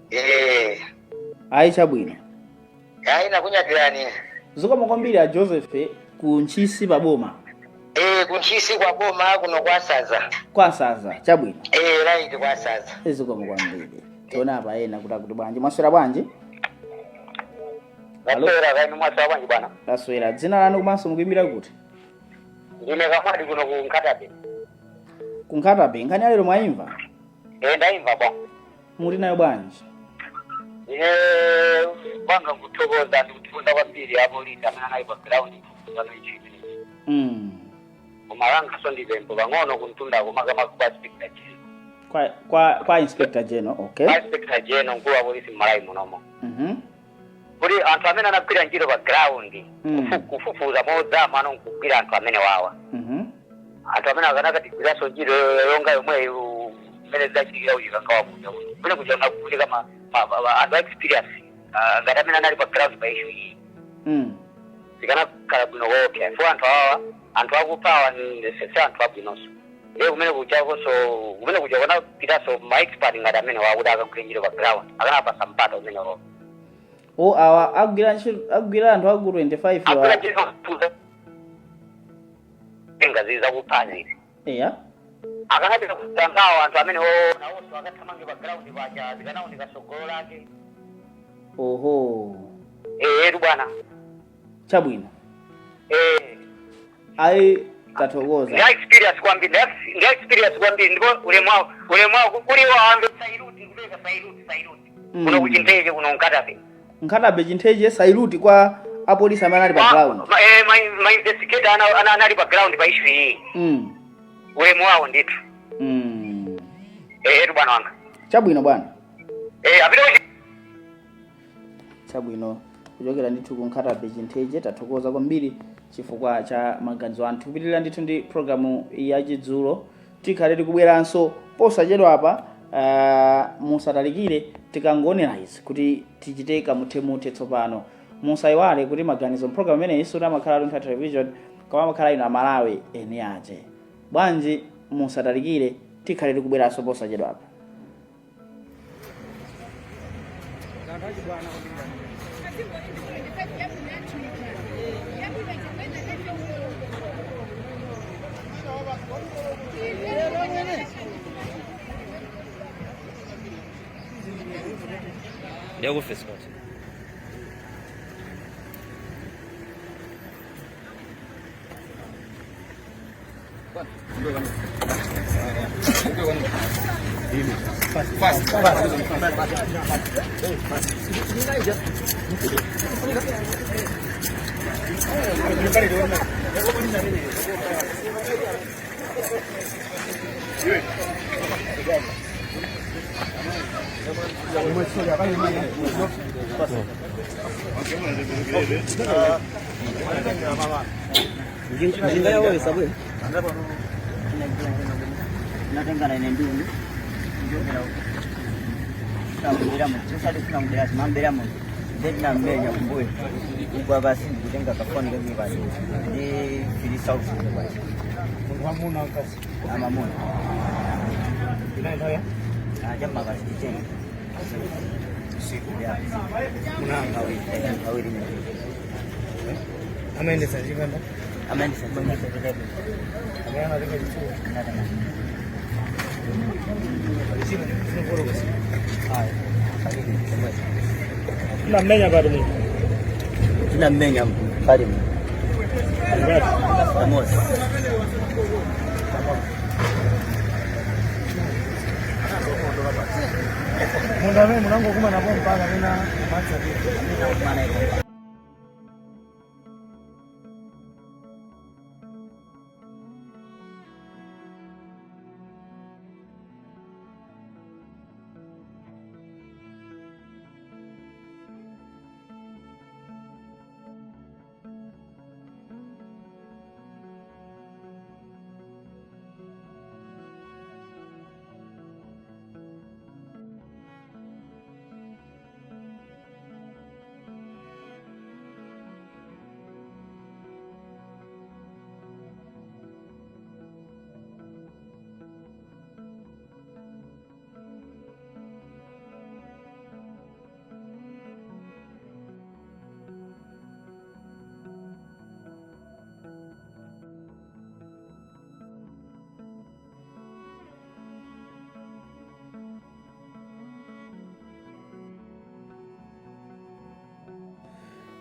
Eh. Ayi, chabwino. Ayi, nakunyadirani. Zikomo kwambiri a Joseph ku Ntchisi paboma. Eh, kuNtchisi kwa boma kuno kwasaza. Kwasaza, chabwino. Eh, right, kwasaza. Zikomo kwambiri. Tiona apa ena kuti akuti bwanji. Mwaswera bwanji? Alo? Maswera kaini, mwaswera bwanji bwana? Taswera. Dzina lanu komanso mukuimbira kuti? Ndine Kamwadi kuno ku Nkhatabe. Ku Nkhatabe. Nkhani ya lero mwayimva? Eh, ndayimva bwa. Muti nayo bwanji? Ine kwanga kuthokoza, ndikuthokoza kwambiri apolisi amene anali pa ground kufufuzano ntchito imeneyi. Koma langaso ndipempho pang'ono kumtundako, makamaka kwa Inspector General. Kwa Inspector General, okay. Kwa Inspector General, mkulu wa polisi m'Malawi munomo, kuti anthu amene anagwira ntchito pa ground kufufuza mozama ano nkugwira anthu amene wawa, anthu amene akanakatigwiranso ntchito yonga yomweyo mmene zidachitikira kuChikangawa kuja, kumene kuja kunakufunika anthu a experience, ngati amene anali pa ground pa issue iyi, zikanakhala bwino koopsa fo. Anthu awawa, anthu akuphawa, si anthu abwinonso. Ndiye kumene kujakonso, kumene kuja kunapitanso ma expert ngati amene wakuti akagwire ntchito pa ground, akanapasa mpata umenewo. O, awa agwira ntchito, agwira anthu aku 25 agwira wa ntchito kufufuza ngazi zakuphazi. Akanapita kusangawo anthu amene nawonso akathamange pa ground paja, zikanaoneka tsogolo lake. Oho. Etu bwana. Chabwino. Eh. Ayi, tathokoza. Ndi experience kwambiri, ndi experience kwambiri, ndipo ulemu wawo, ulemu wawo kuli wamve salute, kupereka salute, salute kuno kuChintheche kuno Nkhatabe. Nkhatabe, Chintheche, salute kwa apolisi amene ali pa ground. Ma investigator anali pa ground pa issue iyi. Ulemu wawo ndithu. Etu bwana wanga. Chabwino bwana. Eh, apite Chabwino, kuchokera ndithu ku Nkhatabe, Chintheche, tathokoza kwambiri chifukwa cha maganizo anthu. Kupitirira ndithu ndi programu yachidzulo, tikhale tikubweranso posachedwa apa. Musatalikire, tikangonera izi kuti tichite kamuthemuthe tsopano. Musayiwale kuti maganizo mpulogalamu imeneyi suti amakhala Luntha Television. Koma amakhala inu Amalawi eni ache. Bwanji musatalikire, tikhale tikubweranso posachedwapa. Ndiyakuofesi kwati. Njinga yawo isabwe. Natengana ine ndiuni. Njokera uko. Tambira mu. Tusali kuna mdera mambera mu. Ndina mmenya kumbuyo. Kugwa basi ndikutenga kafoni kake basi. Ndi filisa usiku basi. Mwamuna mkazi. Amamuna. Inayo nthawi ya? Achamba basi chitenga. Usiku. Ya. Munanga. Awiri. Awiri. Amayendetsa chikanda. Amendisa. Amene anatenga chitsulo. Natenga. Chino chino Ayi. Awiri. Unamenya pati munthu. Tinamenya pali mu. Ngati. Pamoja. Munthu amene munangokumana napo mpaka amene amatsatira. Mana iko.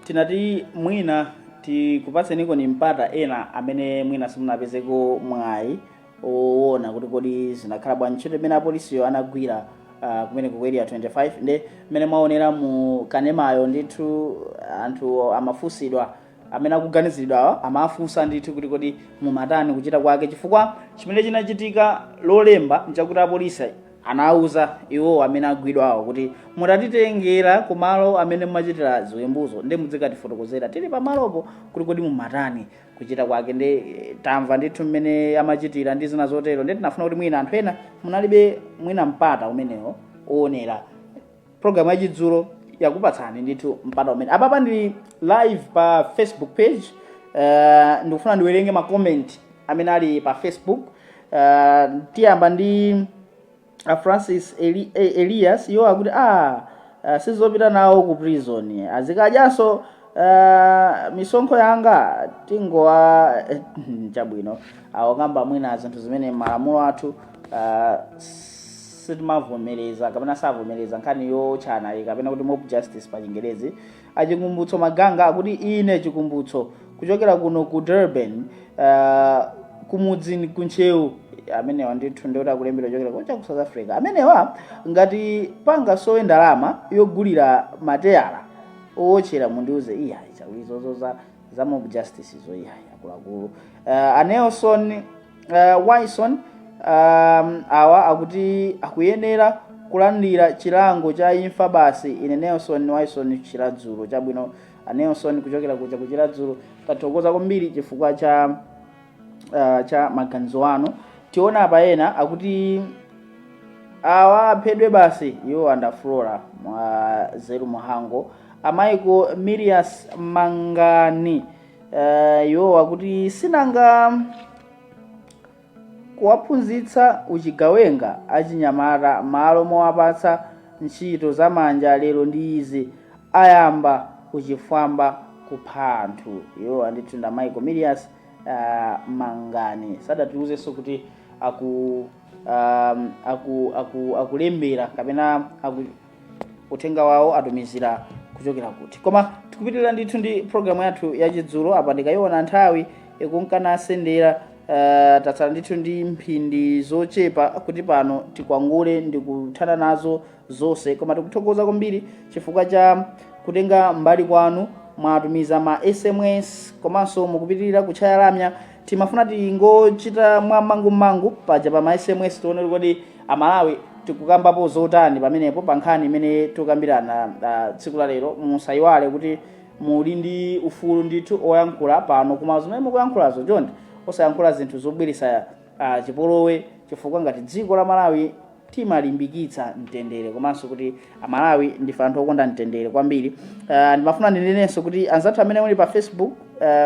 Tinati mwina tikupatseniko ni mpata ena amene mwina simunapezeko mwayi owona kuti kodi zinakhala bwanji ntchito imene apolisiyo anagwira kumene ku Area 25. Nde mmene mwaonera mu kanemayo ndithu, anthu amafunsidwa amene akuganiziridwa, amafunsa ndithu kuti kodi mumatani kuchita kwake, chifukwa chimene chinachitika Lolemba nchakuti apolisi anawuza iwo amene agwidwawo kuti mutatitengera kumalo amene mumachitira ziwembuzo, ndi mudzikatifotokozera tili pamalopo kuti kodi mumatani kuchita kwake. Ndi tamva ndithu mmene amachitira ndi zina zotero. Ndi tinafuna kuti mwina anthu ena munalibe mwina mpata umenewo owonera program yachidzulo, yakupatsani ndithu mpata umene. Apapa ndili live pa Facebook page. Ndikufuna ndiwerenge ma comment amene ali pa Facebook. Tiyamba ndi Francis Elias. Iwo akuti sizopita nawo ku prison, azikadyanso misonkho yanga, tingowa chabwino. Awakamba mwina zinthu zimene malamulo athu sitimavomereza kapena savomereza, nkhani yotchana iyi kapena kuti mob justice pa Chingerezi. Achikumbutso Maganga akuti ine Chikumbutso kuchokera kuno ku Durban, kumudzi kuNtcheu. Amenewa ndithu ndikuti akulembera kuchokera kucha ku South Africa. Amenewa ngati pangasowe ndalama yogulira mateyala owotchera mundiuze. Iyayi, chawizozo za mob justice izo, iyayi akuluakulu. A Nelson Wison awa akuti akuyenera kulandira chilango cha imfa basi. Ine Nelson Wison, Chiradzulo. Chabwino, a Nelson kuchokera kucha kuChiradzulo, tathokoza kwambiri chifukwa cha maganizo anu. Tiona apa ena akuti awa aphedwe basi, iwo andaflora mwa zeru muhango. Amaiko Mirias Mangani. Iwo akuti sinanga kuwaphunzitsa uchigawenga achinyamata malo mowapatsa ntchito zamanja, lero ndi izi ayamba kuchifwamba, kupha anthu. Iwo andithu nda Michael Milius Mangani. Sadatiuzenso kuti aku um, aku aku akulembera kapena aku uthenga wawo atumizira kuchokera kuti. Koma tikupitirira ndithu ndi programu yathu yachidzulo. Apa ndikayiona nthawi ikunkana asendera, tatsala ndithu ndi mphindi zochepa kuti pano tikwangule ndi kuthana nazo zonse. Koma tikuthokoza kwambiri chifukwa cha kutenga mbali kwanu. Mwatumiza ma SMS komanso mukupitirira kutchaya lamya. Timafuna tingochita mwamangummangu paja pa ma SMS, tione kodi Amalawi tikukambapo zotani pamenepo pa nkhani imene tikukambirana tsiku la lero. Musayiwale kuti muli ndi ufulu ndithu oyankhula pano, koma zimene mukuyankhulazo chonde osayankhula zinthu zobweretsa chipolowe, chifukwa ngati dziko la Malawi timalimbikitsa mtendere, komanso kuti Amalawi ndife anthu okonda mtendere kwambiri. Ndimafuna ndinenenso kuti anzathu amene muli pa Facebook,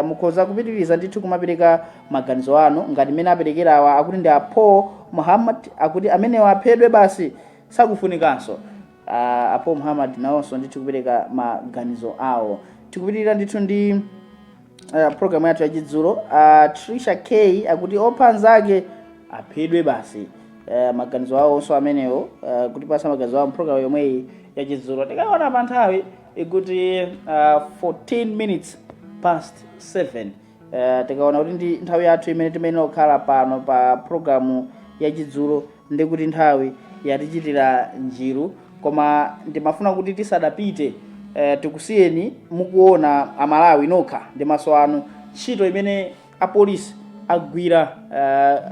mukhoza kupitiriza ndithu kumapereka maganizo anu ngati mmene aperekerawa. Akuti ndi a Paul Muhammad, akuti amenewa aphedwe basi, sakufunikanso. A Paul Muhammad nawonso ndithu kupereka maganizo awo. Tikupitirira ndithu ndi programu yathu yachidzulo. Trisha K akuti opha anzake aphedwe basi. Maganizo awonso amenewo, kutipasa maganizo awo mpulogalamu yomweyi yachidzulo. Tikaona pa nthawi ikuti 14 minutes past 7. Tikaona kuti ndi nthawi yathu imene timayenera kukhala pano pa programu yachidzulo, ndi kuti nthawi yatichitira njiru. Koma ndimafuna kuti tisadapite, tikusiyeni mukuona Amalawi nokha ndi maso anu ntchito imene apolisi agwira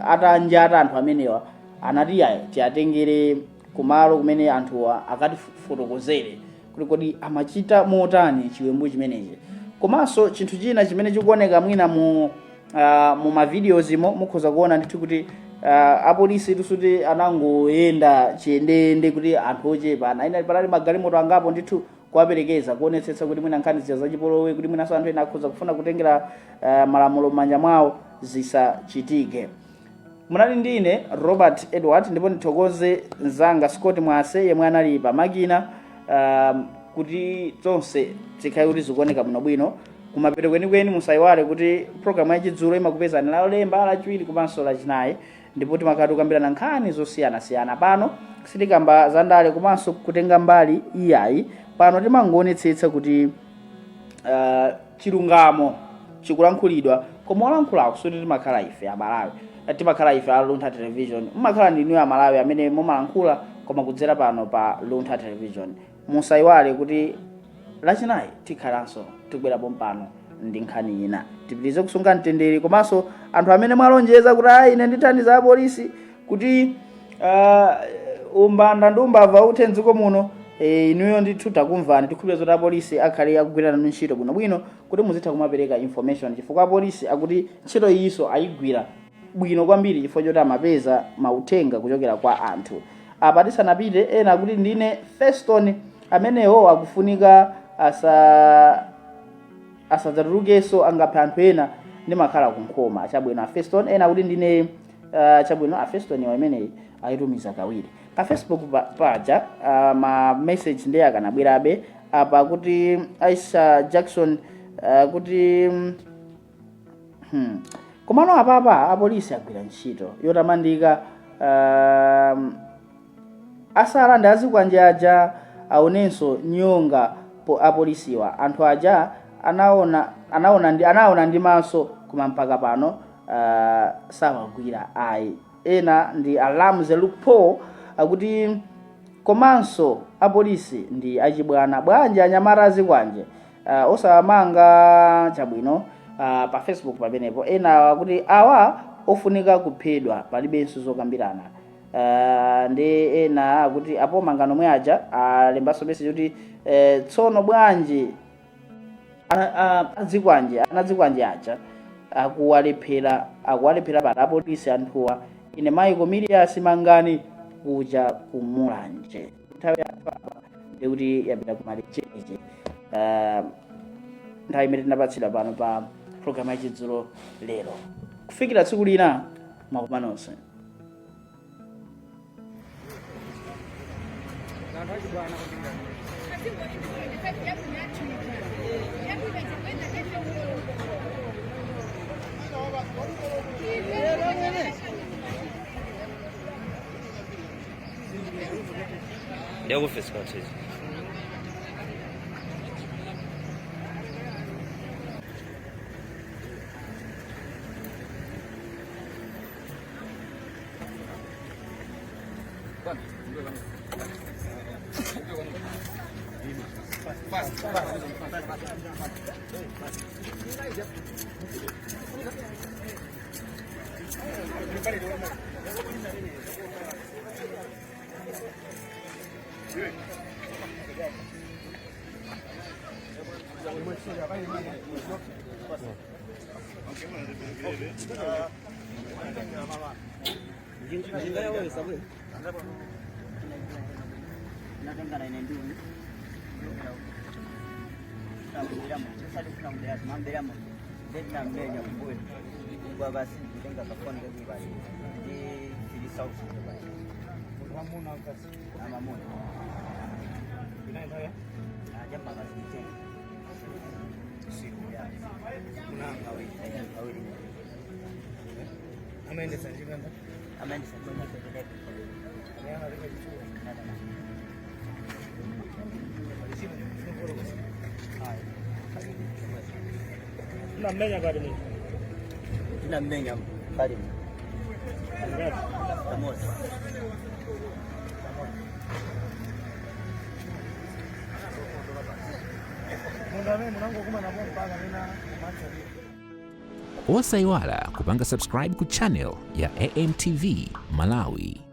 atanjata anthu amenewa. Anati ayi, tiyatengere kumalo kumene anthuwa akatifotokozere kuti kodi amachita motani chiwembu chimenechi. Komanso chinthu china chimene chikuoneka mwina mu mavideos imo, mukhoza kuona ndithu kuti apolisi tisuti anangoyenda chiyendeyende kuti anthu ochepa anaina, panali magalimoto angapo ndithu kuwaperekeza, kuonetsetsa kuti mwina nkhani zija zachipolowe, kuti mwinanso anthu ena akhoza kufuna kutengera malamulo m'manja mwawo, zisachitike. Munali ndine Robert Edward, ndipo ndithokoze mzanga Scott Mwase yemwe anali pamakina kuti tonse tikhale kuti zikuoneka bwinobwino. Kumapeto kwenikweni, musayiwale kuti programu yachidzulo imakupezani Lolemba, Lachiwiri komanso Lachinayi, ndipo timakhala tikukambirana nkhani zosiyanasiyana. Pano sitikamba zandale komanso kutenga mbali iyayi. Pano timangoonetsetsa kuti chilungamo chikulankhulidwa, koma olankhulako suti timakhala ife Amalawi, timakhala ife a Luntha Television. Mmakhala ndinuyo Amalawi amene mumalankhula, koma kudzera pano pa Luntha Television. Musayiwale kuti Lachinayi tikhalanso tikubwerapo mpano ndi nkhani ina. Tipitirize kusunga mtendere. Komanso anthu amene mwalonjeza kuti ayi, ine ndithandiza apolisi kuti umbanda ndi umbava uthe mdziko muno, inuyo ndithu takumvani. Tikhulupirira zoti apolisi akhale akugwira nanu ntchito bwinobwino kuti muzitha kumapereka information, chifukwa apolisi akuti ntchito iyinso ayigwira bwino kwambiri chifukwa choti amapeza mauthenga kuchokera kwa anthu. Apa tisanapite, ena akuti ndine Feston, amenewo akufunika asadzatulukenso, angaphe anthu ena, ndimakhala kunkhoma. Chabwino, Afeston. Ena akuti ndine chabwino, Afeston iwa imeneyi ayitumiza kawiri pa Facebook paja. Ma message ndiye akanabwerabe. Apa kuti Aisha Jackson kuti Komano apapa apolisi agwira ntchito yotamandika. Asala ndi azikwanje aja aonenso nyonga po apolisiwa. Anthu aja anaona ndi maso, koma mpaka pano sawagwira ayi. Ena ndi Alam Zelukpo, akuti komanso apolisi ndi achibwana, bwanji anyamata azikwanje osawamanga? Chabwino, pa Facebook pamenepo ena akuti awa ofunika kuphedwa, palibenso zokambirana. Ndi ena akuti apo mangano omwe aja alembanso message kuti tsono bwanji azikwanje, anazikwanje aja akuwalephera pano apolisi anthuwa? Ine Michael Milias Mangani kuja kumulanje. Nthawi yathu apa ndikuti yapita kumalechereche, nthawi imene tinapatsidwa pano pa Programu yachidzulo lero. Kufikira tsiku lina, mwakoma nonse. Ndiyakufesi kwathizi. Natengana ine ndiuni tambira munthu usati kufuna kubera mambera munthu ndinamenya kumbuyo kugwa pasi ndikutenga kafoni kake pali ndi 3000 pali. Mwamuna mkazi? Amamuna. Inaendelea. Ajamba kasiteni. Usiku. Ya. Kuna Awiri awiri. Amaendesa njinga? Amaendesa njinga. Yana chitsulo? Unamenya kati munthu? Tinamenya pali. Ngati? Kamodzi. Munthu amene munangokumana mpaka amene amatsatira? Osayiwala kupanga subscribe ku channel ya AMTV Malawi.